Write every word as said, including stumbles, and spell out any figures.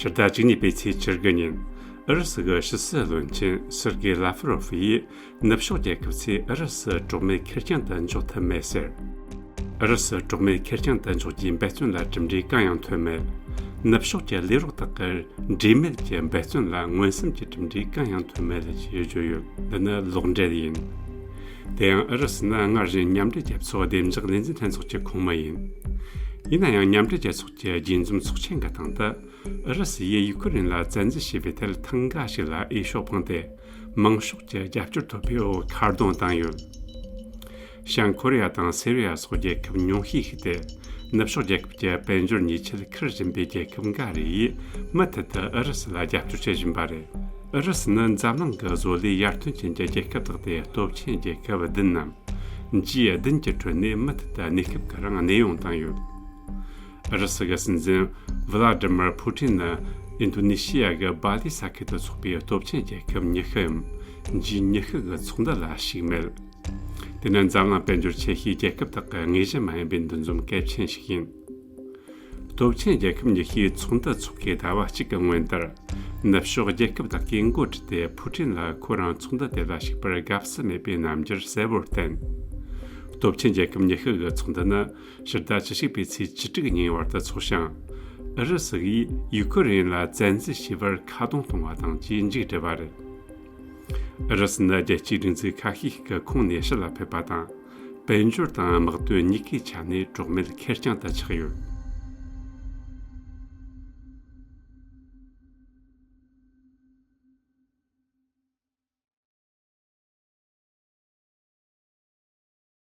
ཕྱི་ཟླ་བཅུ་གཉིས་པའི་ཚེས་བཅུ་དགུ་ཉིན། ཨུ་རུ་སུ་གི་ཕྱི་སྲིད་བློན་ཆེན་སེར་གེ་ལ་ཧྥ་རོ་ཕི་ཡིས། ནུབ་ཕྱོགས་རྒྱལ་ཁབ་ཚོས་ཨུ་རུ་སུ་གྲོགས་མེད་ཁེར་རྐྱང་དུ་འཇོག་ཐུབ་མེད་ཟེར། ཨུ་རུ་སུ་གྲོགས་མེད་ཁེར་རྐྱང་དུ་འཇོག་རྒྱུའི་འབད་བརྩོན་ལ་གྲུབ་འབྲས་གང་ཡང་ཐོན་མེད། ནུབ་ཕྱོགས་ཀྱི་ལས་རོགས་དག་གི་འབྲེལ་མེད་ཀྱི་འབད་བརྩོན་ལ་མངོན་སུམ་གྱི་གྲུབ་འབྲས་གང་ཡང་ཐོན་མེད་ཅེས་བརྗོད་ཡོད། འདི་ནི་ལོག་འགྲེལ་ཡིན། དེ་ཡང་ཨུ་རུ་སུ་ནི་སྔར་བཞིན་མཉམ་འབྲེལ་རྒྱལ་ཚོགས་བདེ་འཇགས་ལས་འཛིན་ལྷན་ཚོགས་ཀྱི་ཁོངས་མི་ཡིན། ཡིན་ན་ཡང་མཉམ་འབྲེལ་རྒྱལ་ཚོགས་ཀྱི་རྒྱས་འཛོམས་ཚོགས་ཆེན་གྱི་སྟེང་དུ། ཨུ་རུ་སུ་ཡིས་ཡུ་ཁུ་རེན་ལ་བཙན་འཛུལ་བྱས་པའི་ཐད་ཐེངས་འགའ་ཞིག་ལ་འོས་ཤོག་འཕངས་ཏེ། མང་ཤོས་ཀྱི་རྒྱབ་སྐྱོར་ཐོབ་པའི་འོག་ཁ་རྡུང་བཏང་ཡོད། བྱང་ཁོ་རེ་ཡ་དང་སེ་རི་ཡ་སོགས་རྒྱལ་ཁབ་ཉུང་ཤས་ཤིག་སྟེ། ནུབ་ཕྱོགས་རྒྱལ་ཁབ་ཀྱི་དཔལ་འབྱོར་ཉེས་ཆད་འཁུར་བཞིན་པའི་རྒྱལ་ཁབ་འགའ་རེ་ཡིས་མུ་མཐུད་དུ་ཨུ་རུ་སུ་ལ་རྒྱབ་སྐྱོར་བྱེད་བཞིན་པ་རེད། ཨུ་རུ་སུ་ནི་འཛམ་གླིང་གི་བཟོ་ལས་ཡར་ཐོན་ཅན་གྱི་རྒྱལ་ཁབ་དག་སྟེ། སྟོབས་ཆེན་རྒྱལ་ཁབ་བདུན་ནམ། ཇི་བདུན་གྱི་ཁྲོད་ནས་མུ་མཐུད་དུ་གནས་སྐབས་ཀྱི་རིང་གནས་དབྱུང་བཏང་ཡོད། ཨུ་རུ་སུ་གི་སྲིད་འཛིན་ཝི་ལ་ཏི་མར་ཕུ་ཏིན་ནི་ཨིན་ཌོ་ནེ་ཤི་ཡ་གི་སྦ་ལི་ས་ཁུལ་དུ་འཚོགས་པའི་སྟོབས་ཆེན་རྒྱལ་ཁབ་ཉི་ཤུའམ། ཇི་ཉི་ཤུ་གི་ཚོགས་འདུ་ལ་ཞུགས་མེད། དེ་ནི་འཛམ་གླིང་དཔལ་འབྱོར་ཆེ་ཤོས་རྒྱལ་ཁབ་དག་གི་དངོས་གཞི་མ་ཡིན་པའི་འདུ་འཛོམས་གལ་ཆེན་ཞིག་ཡིན། སྟོབས་ཆེན་རྒྱལ་ཁབ་ཉི་ཤུའི་ཚོགས་འདུ་འཚོགས་ཀའི་ཟླ་བ་གཅིག་གི་སྔོན་ལྟར། ནུབ་ཕྱོགས་རྒྱལ་ཁབ་དག་གིས་འགོ་ཁྲིད་དེ་ཕུ་ཏིན་ལ་ཁོ་རང་ཚོགས་འདུ་དེ་ལ་ཞུགས་པར་དགའ་བསུ་མེད་པའི་རྣམ་འགྱུར་གསལ་བོར་བསྟན། སྟོབས་ཆེན་རྒྱལ་ཁབ་ཉི་ཤུ་གི་ཚོགས་འདུ་ནི་ཕྱི་ཟླ་བཅུ་གཅིག་པའི་ཚེས་བཅུ་དྲུག་ཉིན་བར་དུ་འཚོགས་ཤིང་། ཨུ་རུ་སུ་ཡིས་ཡུ་ཁུ་རེན་ལ་བཙན་འཛུལ་བྱས་པར་ཁ་རྡུང་གཏོང་བ་དང་བཅས་མཇུག་བསྒྲིལ་བ་རེད། ཨུ་རུ་སུ་ནི་རྒྱལ་སྤྱིའི་སྒྲིག་འཛུགས་ཁ་ཤས་ཤིག་གི་ཁོངས་ནས་ཕྱི་ལ་ཕེབས་པ་དང་། དཔལ་འབྱོར་དང་དམག་དོན་གཉིས་ཀའི་ཆ་ནས་གྲོགས་མེད་ཁེར་རྐྱང་དུ་ཆགས་ཡོད།